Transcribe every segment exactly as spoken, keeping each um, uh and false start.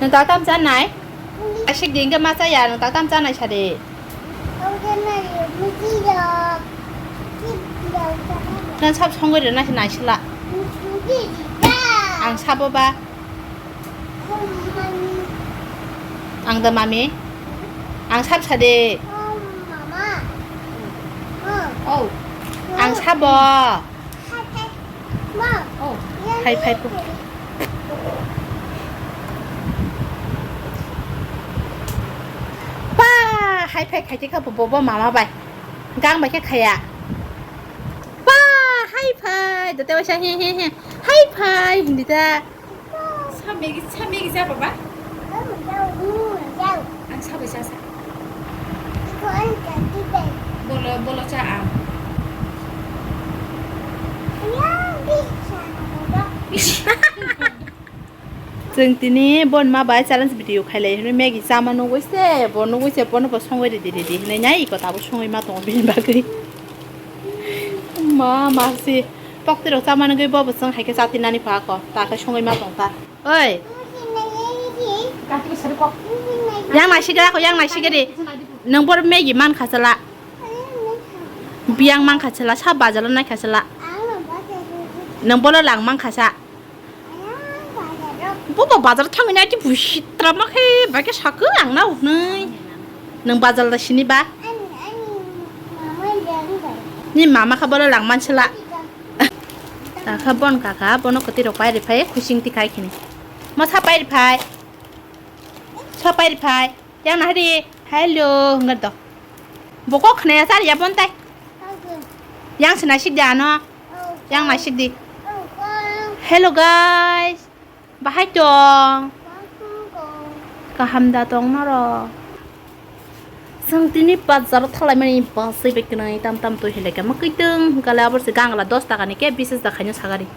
Nwng tak tam chanai? Asik di hwnkhe ma chaya, nwng tak tam chanai sadi. Nang sab songwi rwna se naisila. Ang sabo ba. Ang da mami. Ang sab sadi. Ang sabo. Hai phai po. Pa, hai phai khai khe bo, bo mama bai. Gang bai khe khaya. Pa, hai phai. Dote waisa he he he. Hai phai hindi ta. Sa Maggie, sa Maggie sa baba? Ang sa bai sa sa. Bolo, bolo cha ang. Chwng tini bon ma bai challenge video khailai hinwi Maggie chama nugwi se, bo nugwi se, bono bo songwi ridi ridi hinwi nai iko tabuk songwi ma tongo bini bagwi. Ma, ma si. Tokti rok chama nugwi bo bwswng hai khe chati nani pha ko. Ta khe songwi ma tong ta. Oi. Yang naisik ra ko, yang naisik ri. Nwng bor Maggie man kha sala. Biyang man kha sala, sa bazar nai kha sala. Nwng bolo lang man kha sa. Bo ba bazar thangwi nai ti busi tra ma khe ba khe sakhe ang na hwnwi. Nwng bazar da sini ba? Ni mama kha bolo lang man sala. Takha bon kaka bono kwtwi rok pai rwphai khusing ti khai khini. Ma sa pai rwphai. Sa pai rwphai. Yang nahari. Hello hwnga do. Bo kok khnaya sar ya bon tai. Yang se naisik di ano. Yang naisik di. Hello guys. Bahai tong? Kaham da tong norok? Chwng tini bazar o thanglaimani bwsai bai kwnwi tam tam twi hinlai khe ma kwtwng hwnkhe le abo se gangla dos taka ni khe bises da khaino sagari.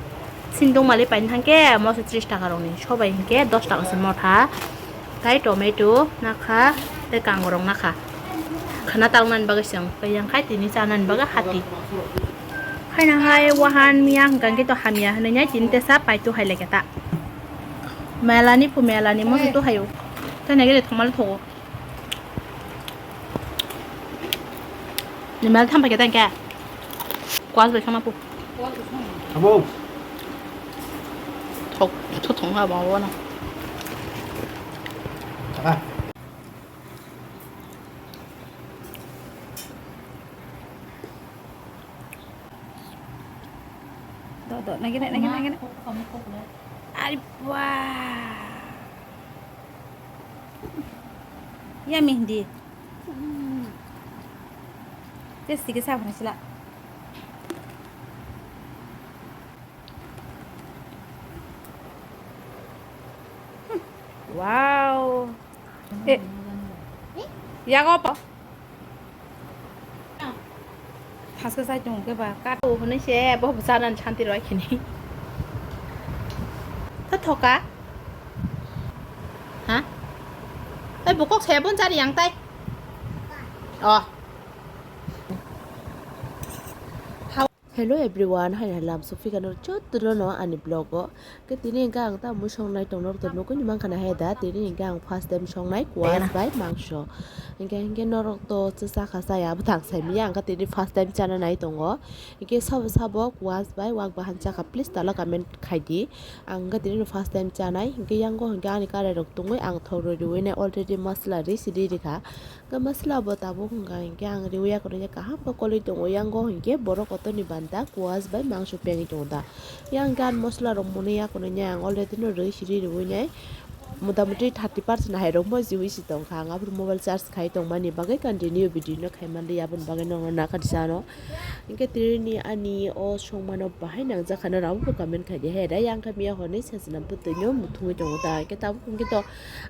Sindong mali paini thangkhe moso tris taka rokni sobai hinkhe dos taka se motha. Tai tomato nakha, tei kangrok nakha. Khana talnani bagwi chwng, kaya khai tini chanani bagwi hati. Haino hai wahan miya hwnkha khe to hamya hinwi nai tini tesa paitu hai lai khe ta. Melani phu melani moso to hayo. Tei nai gede thongmali thogo. Ni mel tham pai khe ta khe. Kwas bai sama phu. Abo. Thok, thok thong ha ba wa na. Taka. Do, do, nagi, nagi, nagi, nagi. Ari, wah. Yummy hindi. Testi ke sa bhana sila. Wow. Eh. Yago pa. Haske sai tung ke ba ka to hone se bo bwsa nan santi roi khini. Ta thoka. Ha? Ai bukok se bon chari yang tai. Oh. Hello everyone, hai hai lam sophi kano chotro no ani vlog o. Ke tini hingke ang ta mui songnai tong norok to nugui ni mankha na hai da, tini hingke ang first time songnai kuas bai mangso. Hingke hingke norok to chwsa kha chaya bwthang sai manya, ang khe tini first time chana nai tongo. Hingke sabo sabo kuas bai wak bahan chakha please tala comment khai di. Ang khe tini first time chanai, hingke yango hingke ani karai rok tongoi ang thok rwi rwi nai already masla ri si ri rikha. Hingke masla bo tabuk hingka hingke ang riwi ya kono kaham khe koloi tongo, yango hingke borok kotor ni banta kuas bai mangso pengwi tongo da. Yang gan masla rok mwnwi ya kono ang already no rwi siri riwi nai, mota moti thirty percent hai rok bo jiwi si tongkha, ang aphuru mobile charge khai tongmani bagwi continue video no khai manliya, aboni bagwi nokno nakha tisano. Hingke tini ani o songmano bahai nangjakha, norok abo comment khai di he da, yang khe miya hwnwi sajna bwtwi no muthungwi tongo ta, hingke tabuk hingke to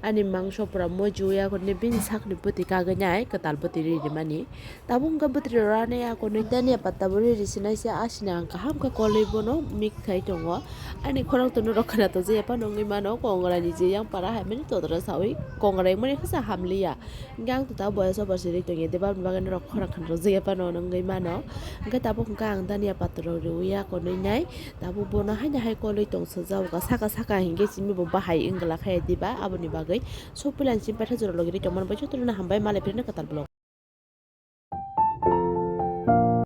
ani mangso pura mojuya kone bini sakni bwtwi kagwi nai kwtal bwtwi ri rimani. Tabuk hwnkhe bwtwi rw rani akonwi tania patta bo ri ri sinai se asina ang kaham khe kolwi bono mik khai tongo. Ani khorang tono rok khwna tongjakya phano wngwi mano kongra ni je yang. Ara hai mani todoro sawi kongrai mani kisa hamliya. Hingke ang to ta boyas obar siri tongya, deba aboni bagwi norok khorang khan rwjak ya phano wngwi mano. Hingke tabuk hingke ang dania pator rok riwi ya konwi nai. Tabuk bono haino hai kolwi tong sajak, saka saka hingke simi bo bahai wngla khe diba, aboni bagwi. Sok puila ang simi paitha jora logi ri tongmani bai jotono hambai malai phirino kwtal vlog.